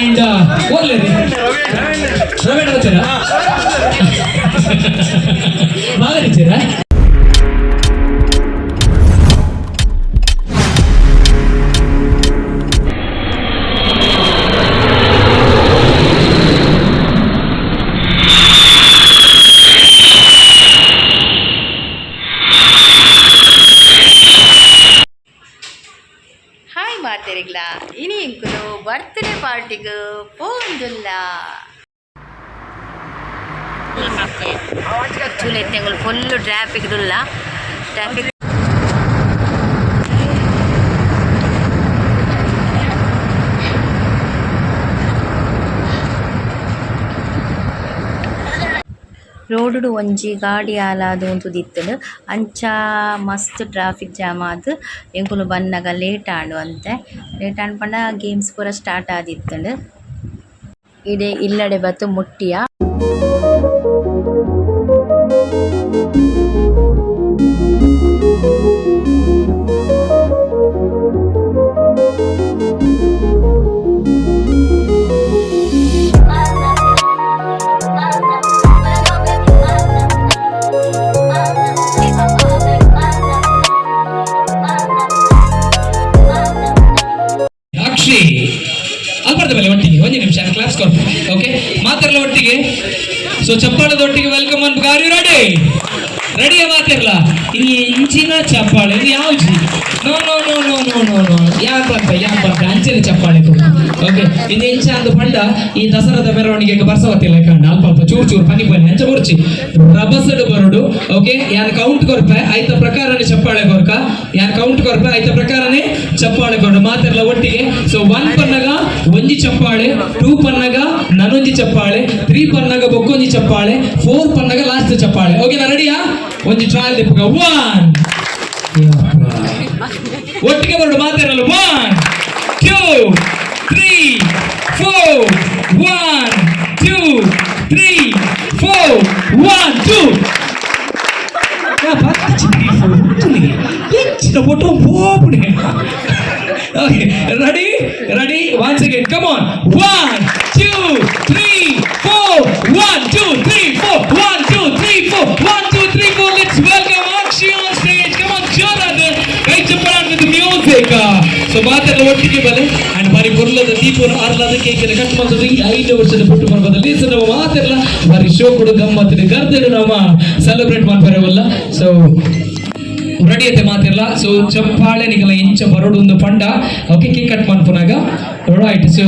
And ಓರ್ಲೇರಿ Ramesh ಬರ್ತೀರಾ? ಮಾತಾಡಿದ್ದೀರಾ? Hi ಮಾತೆರಿಗ್ಲ, ಇನಿ ಇಂಕುಲು ಬರ್ತ್ಡೇ ಪಾರ್ಟಿಗ್ ಪೋಂದುಲ್ಲ. ಚೂಲೆತ್ತೆಂಗುಲು ಫುಲ್ ಟ್ರಾಫಿಕ್ ದುಲ್ಲ, ಟ್ರಾಫಿಕ್. ರೋಡುಡು ಒಂಜಿ ಗಾಡಿ ಆಲಾದ್ ಉಂತುದಿತ್ತುಂಡು. ಅಂಚ ಮಸ್ತ್ ಟ್ರಾಫಿಕ್ ಜಾಮ್ ಆದ್ ಎಂಕುಲು ಬನ್ನಗ ಲೇಟ್ ಆಂಡ್ ಒಂತೆ. ಲೇಟ್ ಆಂಡ್ ಪಂಡ ಗೇಮ್ಸ್ ಪೂರ ಸ್ಟಾರ್ಟ್ ಆದಿತ್ತುಂಡು. ಇಡೆ ಇಲ್ಲಡೆ ಬತ್ತ್ ಮುಟ್ಟಿಯ. ಅಕ್ಷಿ ಅಲ್ಬರ್ದ ಮೇಲೆ ಒಟ್ಟಿಗೆ ಒಂದು ನಿಮಿಷ ಕ್ಲಾಸ್ ಕೊಡ್ತೀನಿ. ಓಕೆ, ಮಾತಾಡಲ್ಲ ಒಟ್ಟಿಗೆ. ಸೊ ಚಪ್ಪಾಳದ ಒಟ್ಟಿಗೆ welcome ಅನ್ಬೇಕು. Are you ready? ರೆಡಿಯ? ಮಾತಿರ್ಲ ಇನ್ನು ಇಂಚಿನ ಚಪ್ಪಾಳೆ ಇದು ಯಾವ G? No, no, no, no, no, no, no. ಯಾನ್ ಬರ್ತ, ಯಾನ್ ಬರ್ತ, ಅಂಚಿನ ಚಪ್ಪಾಳೆ. ಓಕೆ, ಇನ್ನು ಇಂಚ ಅಂದು ಪಂಡ ಈ ದಸರಾದ ಮೆರವಣಿಗೆಗೆ ಬರ್ಸವತ್ತಿಲ್ಲ ಕಂಡ ಅಲ್ಪ ಅಲ್ಪ ಚೂರು ಚೂರು ಪನಿ ಪನಿ ಅಂಚ ಬುರ್ಚಿ ರಭಸಡು ಬರುಡು. ಓಕೆ, ಯಾನ್ ಕೌಂಟ್ ಕೊರ್ಪೆ, ಐತ ಪ್ರಕಾರನೇ ಚಪ್ಪಾಳೆ ಕೊರ್ಕ. ಯಾನ್ ಕೌಂಟ್ ಕೊರ್ಪೆ, ಐತ ಪ್ರಕಾರನೇ ಚಪ್ಪಾಳೆ ಕೊರಡು ಮಾತೆಲ್ಲ ಒಟ್ಟಿಗೆ. ಸೊ ಒನ್ ಪನ್ನಗ ಒಂಜಿ ಚಪ್ಪಾಳೆ, ಟೂ ಪನ್ನಗ ನನೊಂಜಿ ಚಪ್ಪಾಳೆ, ತ್ರೀ ಪನ್ನಗ ಬೊಕ್ಕೊಂಜಿ ಚಪ್ಪಾಳೆ, ಫೋರ್ ಪನ್ನಗ ಲಾಸ್ಟ್ ಚಪ್ಪಾಳೆ. ಓಕೆ ನಾ ರೆಡಿಯಾ? ಒಂಜಿ ಟ್ರಯಲ್ ದಿಪ್ಪುಗ. ಒನ್, ಒಟ್ಟಿಗೆ ಬರಡು ಮಾತಾಡಲ್ಲ. One, two, three, four. One, two, three, four. One, two. ಹೆಚ್ಚಿನ ಒಟ್ಟು ಹೋಗ್ಬಿಡಿ. Okay, ready? Ready? Once again, come on. One, two, three, four. One, two, three, four. One, two, three, four. One, two, three, four. Let's welcome Akshi on stage. Come on, ಜೋರಾದ ಕೈ ಚಪ್ಪಾಳೆ with music. So ಮಾತೆಲ್ಲ ಒಟ್ಟಿಗೆ ಬಲೆ. ಅಂಡ್ ಬಾರಿ ಪೊರ್ಲದ ದೀಪವನ್ನು ಆರ್ಲಾದ cake ಕಟ್ ಮಾಡ್ತದೆ. ಈ 5 ವರ್ಷದ ಪುಟ್ಟು ಪರ್ವದಲ್ಲಿ ಸೊ ನಮ್ಮ ಮಾತೆಲ್ಲ ಬಾರಿ ಶೋ ಕೊಡು ಗಮ್ಮತ್ತಿನ ಗರ್ದೆಡು ನಮ್ಮ ಸೆಲೆಬ್ರೇಟ್ ಮಾಡ್ಬಾರವಲ್ಲ. ಸೊ ರೆಡಿ ಐತೆ ಮಾತಿರಲ್ಲ? ಸೊ ಚಪ್ಪಾಳೆ ನಿಗಲ ಇಂಚ ಬರೋಡು ಒಂದು ಪಂಡ. ಓಕೆ, ಕೇಕ್ ಕಟ್ ಮಾಡ್ಪುನಾಗ. ರೈಟ್, ಸೊ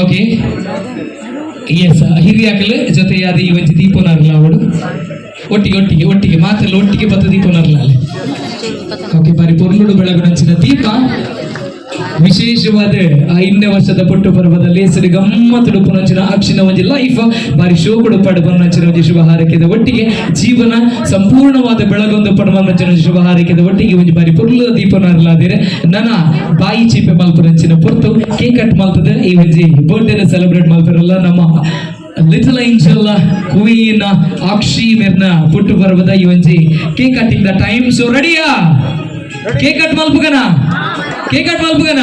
ಓಕೆ, ಎಸ್, ಹಿರಿಯಾಕಲ್ ಜೊತೆಯಾದ ಈ ಒಂಜಿ ದೀಪನಾರ್ಲ ಅವಳು. ಒಟ್ಟಿಗೆ, ಒಟ್ಟಿಗೆ, ಒಟ್ಟಿಗೆ ಮಾತೆಲ್ಲ ಒಟ್ಟಿಗೆ ಬತ್ತ ದೀಪನಾರ್ಲ. ಓಕೆ, ಬಾರಿ ಪೊರ್ಲುಡು ಬೆಳಗುನಂಚಿನ ದೀಪ. ವಿಶೇಷವಾದ 5ನೇ ವರ್ಷದ ಪುಟ್ಟು ಪರ್ವದಲ್ಲಿ ಸರಿ ಗಮ್ಮತ್ತು ಉಪ್ಪುನಂಚಿನ ಅಕ್ಷಿನ ಒಂಜಿ ಲೈಫ್ ಬಾರಿ ಶೋಕುಡು ಪಡು ಬನ್ನಂಚಿನ ಒಂಜಿ ಶುಭ ಹಾರೈಕೆದ ಒಟ್ಟಿಗೆ, ಜೀವನ ಸಂಪೂರ್ಣವಾದ ಬೆಳಗೊಂದು ಪಡುವಂಚಿನ ಒಂಜಿ ಶುಭ ಹಾರೈಕೆದ ಒಟ್ಟಿಗೆ ಒಂಜಿ ಬಾರಿ ಪೊರ್ಲುದ ದೀಪನಾರ್ಲಾದಿರೆ. ನನ ಬಾಯಿ ಚೀಪೆ ಮಲ್ಪುನಂಚಿನ ಪೊರ್ತು. ಕೇಕ್ ಕಟ್ ಮಲ್ತದೆ ಈ ಒಂಜಿ ಬರ್ಡೇ ಸೆಲೆಬ್ರೇಟ್ ಮಲ್ಪರಲ್ಲ. ನಮ್ಮ ಲಿಟಲ್ ಏಂಜಲ್ ಕ್ವೀನ್ ಅಕ್ಷಿ ಮೆರ್ನ ಪುಟ್ಟು ಪರ್ವದ ಈ ಒಂಜಿ cake cutting the time. So ರೆಡಿಯಾ? ಕೇಕ್ ಕಟ್ ಮಲ್ಪುಗನ? ಕೇಕ್ ಕಟ್ ಮಲ್ಪುಗನ?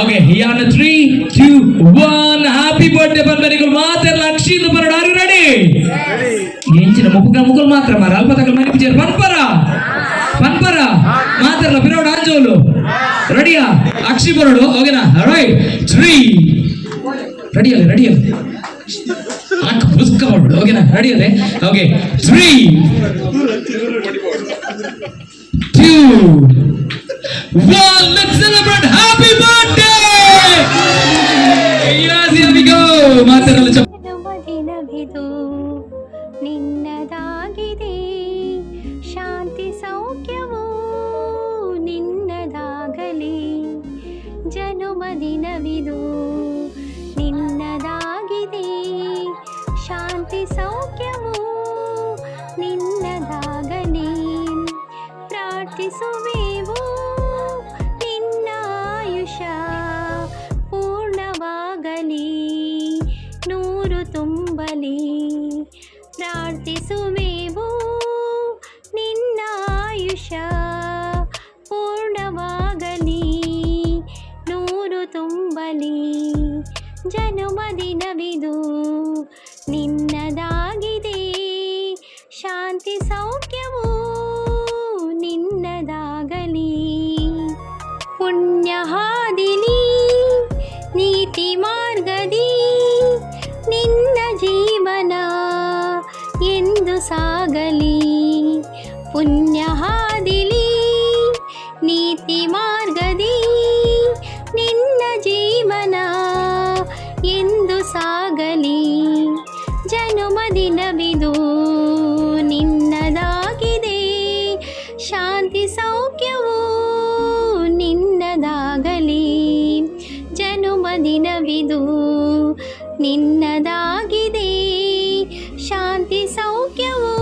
ಓಕೆ, ಯಾನ್ three, two, one, happy birthday ಬಂದರಿಗಳು ಮಾತೆಲ್ಲ ಅಕ್ಷಿಂದ ಬರೋಡು. Are ready? ಎಂಚಿನ ಮುಖ ಮುಗುಲ್ ಮಾತ್ರ ಮಾರ ಅಲ್ಪ ತಗಲ್ ಮನಿ ಪಿಚರ್ ಪನ್ಪರ ಪನ್ಪರ ಮಾತಾಡಲ್ಲ. ಬಿರೋಡು ಆಂಜೋಲು ರೆಡಿಯಾ? ಅಕ್ಷಿ ಬರೋಡು, ಓಕೆನಾ? ರೈಟ್, ತ್ರೀ, ರೆಡಿ ಅಲ್ಲ? ರೆಡಿ ಅಲ್ಲ? ಹಾಕ್ ಪುಸ್ಕ ಮಾಡ್ಬಿಡು, ಓಕೆನಾ? ರೆಡಿ ಅದೇ? Okay, three, two, one, let's celebrate. Happy birthday! Yes, here we go. ಮಾತಾಡಲ್ಲ. ಜನ್ಮದಿನವಿದು ನಿನ್ನದಾಗಿದೆ, ಶಾಂತಿ ಸೌಖ್ಯವು ನಿನ್ನದಾಗಲಿ. ಜನುಮದಿನವಿದು ನಿನ್ನದಾಗಿದೆ, ಶಾಂತಿ ಸೌಖ್ಯವು ನಿನ್ನದಾಗಲಿ. ಪ್ರಾರ್ಥಿಸುವೆವು ನಿನ್ನ ಆಯುಷ ಪೂರ್ಣವಾಗಲಿ, 100 ತುಂಬಲಿ. ಪ್ರಾರ್ಥಿಸುವೆವು ನಿನ್ನ ಆಯುಷ ಪೂರ್ಣವಾಗಲಿ, 100 ಸೌಖ್ಯವು ನಿನ್ನದಾಗಲಿ. ಪುಣ್ಯ ಹಾದಿಲಿ, ನೀತಿ ಮಾರ್ಗದಿ ನಿನ್ನ ಜೀವನ ಎಂದು ಸಾಗಲಿ. ಪುಣ್ಯ ಹಾದಿಲಿ, ನೀತಿ ಮಾರ್ಗದಿ ನಿನ್ನ ಜೀವನ ಎಂದು ಸಾಗಲಿ. ಜನುಮದಿನವಿದು ನಿನ್ನದಾಗಿದೆ. ಶಾಂತಿ ಸೌಖ್ಯವು ನಿನ್ನದಾಗಲಿ. ಜನುಮದಿನವಿದು ನಿನ್ನದಾಗಿದೆ. ಶಾಂತಿ ಸೌಖ್ಯವು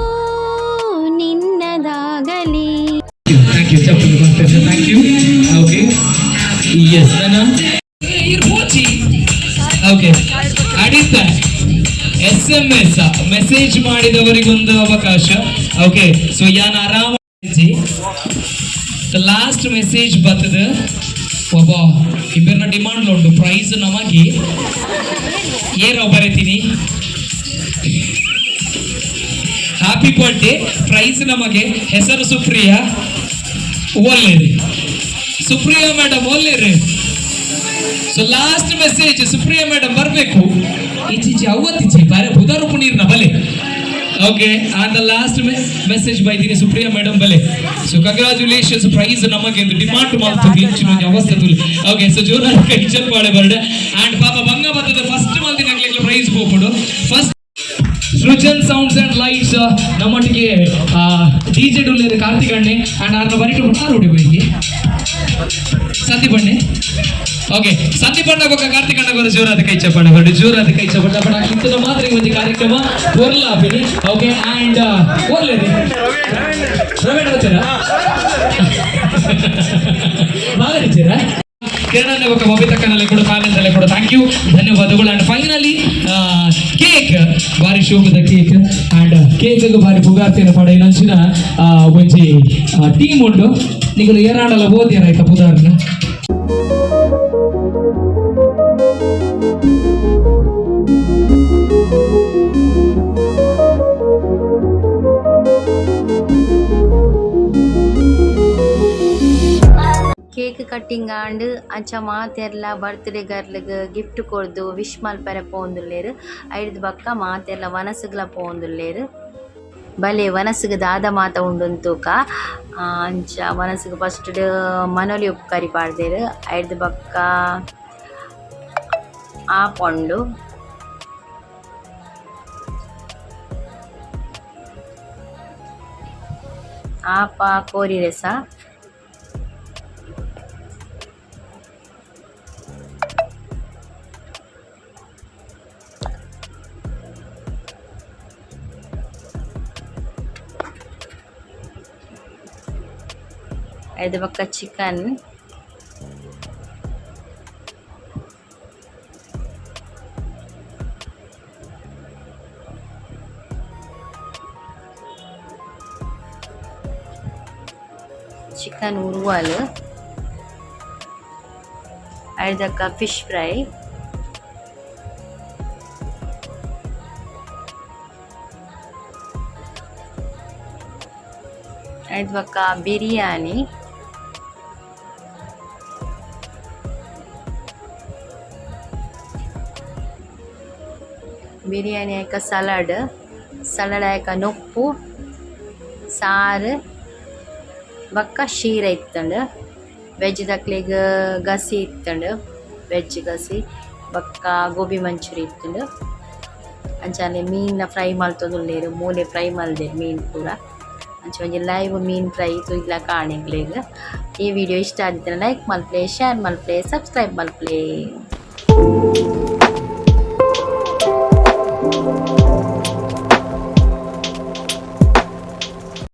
ನಿನ್ನದಾಗಲಿ. Thank you. ಚಪ್ಪಲಿ, thank you. Okay, S, ನನ್ನ ಓಕೆ, ಅಡಿತ ಎಸ್ಎಂಎಸ್ ಮೆಸೇಜ್ ಮಾಡಿದವರಿಗೊಂದು ಅವಕಾಶ. ಓಕೆ, ಸೊ ಯಾನ್ ಆರಾಮ. ಲಾಸ್ಟ್ ಮೆಸೇಜ್ ಬರ್ತದ. ಒಬ್ಬ ಇಬ್ಬರನ್ನ ಡಿಮಾಂಡ್ ಉಂಟು. ಪ್ರೈಸ್ ನಮಗೆ ಏನೋ ಬರೀತೀನಿ. ಹ್ಯಾಪಿ ಬರ್ಡೇ, ಪ್ರೈಸ್ ನಮಗೆ, ಹೆಸರು ಸುಪ್ರಿಯಾ. ಒಲ್ಲೇರಿ ಸುಪ್ರಿಯಾ ಮೇಡಮ್, ಒಲ್ಲೇರಿ. ಸೊ ಲಾಸ್ಟ್ ಮೆಸೇಜ್ ಸುಪ್ರಿಯಾ ಮೇಡಮ್ ಬರಬೇಕು. ಈಚೀಚಿ ಅವತ್ತಿಚಿ ಬಾರೆ ಬುಧಾರೂಪು ನೀರ್ನ ಬಲೆ. Okay, and the last message ಬೈತೀನಿ. ಸುಪ್ರಿಯಾ ಮೇಡಮ್ ಬಲೆ. So congratulations. ಪ್ರೈಸ್ ನಮಗೆ ಡಿಮಾಂಡ್ ಮಾಡ್ತೀವಿ ಇಂಚಿನ ಒಂಜಿ ಅವಸ್ಥೆ ತುಲಿ. ಓಕೆ, ಸೊ ಜೋರಾದ ಕೈ ಚಪ್ಪಾಳೆ ಬರ್ಡೆ. ಅಂಡ್ ಪಾಪ ಬಂಗ ಬರ್ತದೆ. ಫಸ್ಟ್ ಮಲ್ದಿನ ಪ್ರೈಸ್ ಪೋಪುಡು. ಫಸ್ಟ್ ಸೃಜನ್ ಸೌಂಡ್ಸ್ ಅಂಡ್ ಲೈಟ್ಸ್ ನಮ್ಮೊಟ್ಟಿಗೆ ಡಿಜೆ ಡುಲ್ಲೇರು ಕಾರ್ತಿಕ್ ಅಣ್ಣೆ. ಅಂಡ್ ಆರ್ನ ಬರಿಟು ಆರು ಬೈಕಿ ಸಂದೀಪ್ ಅಣ್ಣೆ. ಓಕೆ, ಸಂದೀಪ್ ಅಣ್ಣ ಬೊಕ್ಕ ಕಾರ್ತಿಕ್ ಅಣ್ಣ ಬರೋ. ಜೋರಾದ ಕೈ ಚಪ್ಪಾಳೆ ಬರಡು, ಜೋರಾದ ಕೈ ಚಪ್ಪಾಳೆ. ಬಟ್ ಇಂಥದ್ದು ಮಾತ್ರ ಈ ಒಂದು ಕಾರ್ಯಕ್ರಮ ಒರ್ಲ ಆಪಿನಿ. ಓಕೆ, ಅಂಡ್ ಒರ್ಲೇರಿ ರಮೇಶ್ ಬರ್ತೀರಾ? ಬಾಗರಿದ್ದೀರಾ? ಕಿರಣ್ ಬೊಕ್ಕ ಬಬಿತಕ್ಕನಲ್ಲೇ ಕೂಡ, ಫ್ಯಾಮಿಲಿ ಕೂಡ thank you, ಧನ್ಯವಾದಗಳು. ಅಂಡ್ ಫೈನಲಿ ಕೇಕ್, ಬಾರಿ ಶೋಕದ ಕೇಕ್. ಅಂಡ್ ಕೇಕ್ ಬಾರಿ ಪುಗಾರ್ತಿನ ಪಡೆಯಿನಂಚಿನ ಒಂಜಿ ಟೀಮ್ ಉಂಡು. ನಿಗಲು ಏರಾಂಡಲ ಓದಿಯರಾಯ್ತ ಪುದಾರ್ನ. ಕೇಕ್ ಕಟ್ಟಿಂಗ್ ಆಂಡ್. ಅಂಚ ಮಾತೆರ್ಲ ಬರ್ತ್ಡೇ ಗರ್ಲ್ಗ್ ಗಿಫ್ಟ್ ಕೊರ್ದು ವಿಶ್ ಮಲ್ಪರೆ ಪೋವೊಂದುಲ್ಲೆರ್. ಐಡ್ದ್ ಬೊಕ್ಕ ಮಾತೆರ್ಲ ವನಸುಗ್ಲ ಪೋವೊಂದುಲ್ಲೆರ್. ಬಲೆ, ವನಸುಗು ದಾದ ಮಾತ ಉಂಡುಂದು ತೂಕ. ಅಂಚ ವನಸುಗು ಫಸ್ಟ್ ಮನೊಲಿ ಉಪ್ಪುಕರಿ ಪಾಡ್ದೆರ್. ಐಡ್ದ್ ಬೊಕ್ಕ ಆಪ ಉಂಡು. ಆಪ, ಕೋರಿ ರೆಸ. ಐಡ್ದ್ ಬೊಕ್ಕ ಚಿಕನ್. ಚಿಕನ್ ಉರುವಲ್. ಐಡ್ದ್ ಬೊಕ್ಕ ಫಿಶ್ ಫ್ರೈ. ಐಡ್ದ್ ಬೊಕ್ಕ ಬಿರಿಯಾನಿ. ಬಿರಿಯಾನಿ ಆಯ್ಕ ಸಲಾಡ್, ಸಲಾಡ್ ಆಯ್ಕ ನುಪ್ಪು ಸಾರು ಬೊಕ್ಕ ಶೀರ ಇತ್ತುಂಡು. ವೆಜ್ ದಕ್ಲೆಗ್ ಗಸಿ ಇತ್ತುಂಡು, ವೆಜ್ ಗಸಿ ಬೊಕ್ಕ ಗೋಬಿ ಮಂಚೂರಿ ಇತ್ತುಂಡು. ಅಂಚನೆ ಮೀನ್ನ ಫ್ರೈ ಮಲ್ತೊಂದುಲ್ಲೆರ್. ಮೂಲೆ ಫ್ರೈ ಮಲ್ದೆರ್ ಮೀನ್ ಪೂರ. ಅಂಚ ಒಂಜಿ ಲೈವ್ ಮೀನ್ ಫ್ರೈ ತೂಯ್ಲಕ ಆಂಡ್ ಎಂಕ್ಲೆಗ್. ಈ ವಿಡಿಯೋ ಇಷ್ಟ ಆದಿತ್ತುಂಡ ಲೈಕ್ ಮಲ್ಪುಲೆ, ಶೇರ್ ಮಲ್ಪುಲೆ, ಸಬ್ಸ್ಕ್ರೈಬ್ ಮಲ್ಪುಲೆ.